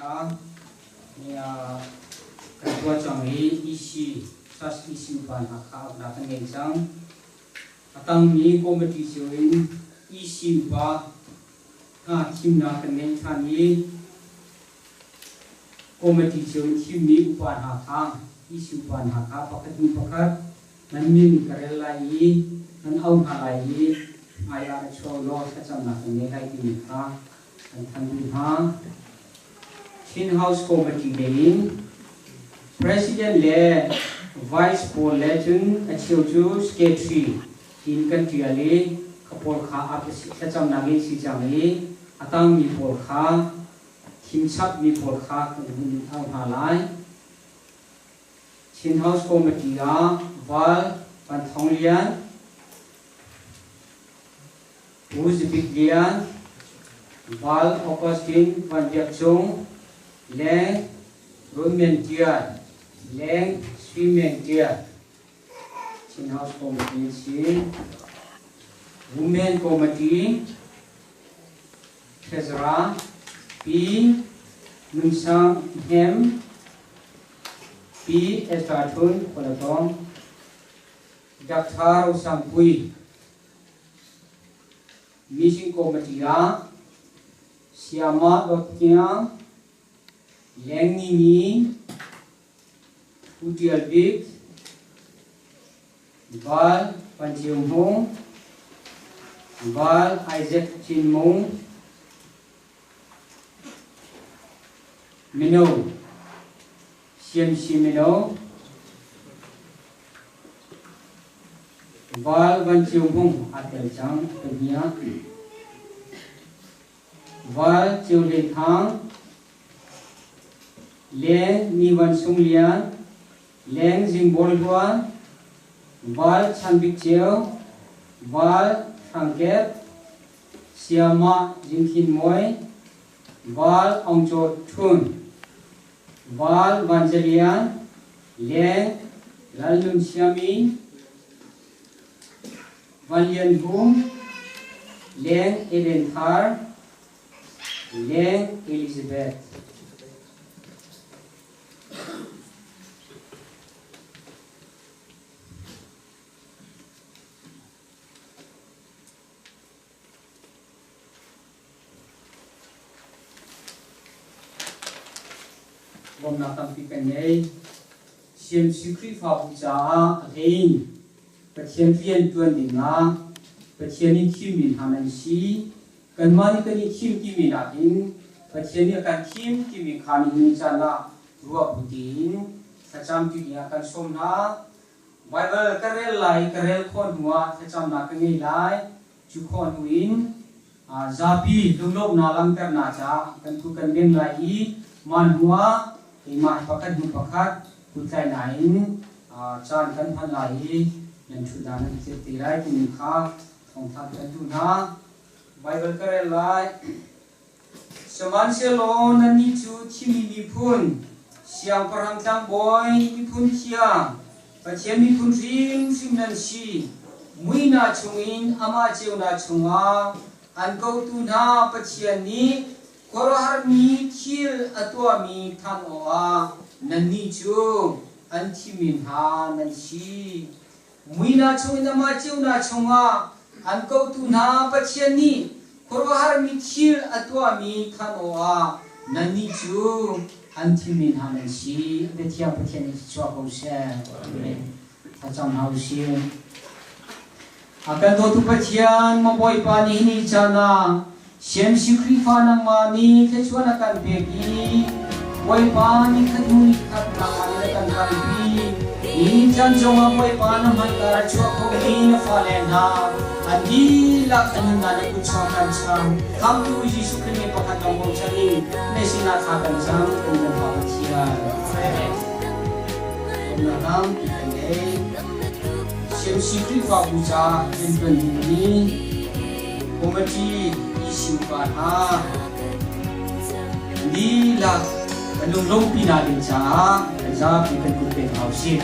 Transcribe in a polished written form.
Kha kan tuah cang i EC Trust EC upa hna kha uknak kan ngei cang. A tangmi committee cio in EC upa hna thimnak kan ngeih ṭhan i committee cio in thimmi upa hna kha EC upa hna kha pakhat hnu pakhat nan min ka rel lai i nan auh hna lai i hmai ah ra chuak law thlacamnak kan ngei lai timi kha kan thanh duh hna. Chin House Committee lei in President le Vice pawl le cun a cheu cu Secretary tiin kan ṭial i kha pawl kha thlacamnak in si cang i a tangmi pawl kha thimchapmi pawl kha kan hun auh hna lai. Chin House Committee ah Val Van Thawng Lian, Pu Zibik Lian, Val Augustine Van Biak Cung, Leng Run Men Tial, Leng Sui Men Tial. Chin House Committee si. Women Committee Treasurer Pi Nun Sang Hnem Pi Esther Thun Khualatawng Dr. Rosang Pui Mission Committee ah Siama Dawt Kiang Leng Ni Ni Pu Tial Bik Val Pan Ceu Hmung Val Isaac Chin Mung Mino CMC Mino Val Van Ceu Hmung aa tel cang pahnih. Val Ceu Hlei Thang Leng Ni Van Sung Lian Leng Zing Bawi Hluan Val Chan Bik Ceu Val Hrang Kep Siamah Zing Khin Mawi Val Aung Caw Htun, Val Van Za Lian, Leng Lal Nun Siami, Van Lian Hum, Leng Eden Thar, Leng Elizabeth. Bawmhnak tampi kan ngei. CMC Khrihfabu caah a hlei Pathian rian ṭuan dingah Pathian nih thimmi hna nan si. Kanmah nih kan i thim timi nakin Pathian nih a kan thim timi kha nihin caan ah ruah bu tein thlacam ti dingah kan sawm hna. Baibal ka rel lai i ka rel khawh hnuah thlacamnak ka ngei lai. Cu khawh hnu in zapi lunglawmhnak langhternak caah kan kut kan beng lai i mah hnuah keimah hi pakhat hnu pakhat kuttlaihnak in caan kan hman lai i nan ṭhutnak nan kir te lai timi kha thawngtha kan duh hna. Baibal ka rel lai. Sihmanhsehlaw nannih cu thimi miphun, siangpahrang tlangbawi, miphun thiang, Pathian miphun hrimhrim nan si. Muihnak chungin amah ceunak chungah an kotu hna Pathian nih khuaruahharmi thil a tuahmi thanh awkah nannih cu an thimmi hna nan si. Muihnak chungin amah ceunak chungah an kotu hna Pathian nih khuaruahharmi thil a tuahmi thanh awkah nannih cu an thimmi hna nan si. Biathiang Pathian nih chuah ko seh. Amen. Thlacam hna u sih. A kan dawtu Pathian, maw Bawipa nihin ni caan ah CMC Khrihfa nangmah nih thluachuah na kan pek i Bawipa ni khat hnu ni khat nangmah nih na kan kalpi. Nihin caan zongah Bawipa na hmaika a chuah khomi na fale hna an dihlak an nunnak na kut chuah kan chang. Khamtu Jesuh Khrih nih pakhat lawng bochan in na sinah thla kan cam kan kan Pa Pathian. Amen. Lawmnak tampi kan ngei. CMC Khrihfabu ca rianṭuan dingmi Committee issue pa hna lila kan lunglawmhpi hna ding caah kan zapi kan kut pek hna usih.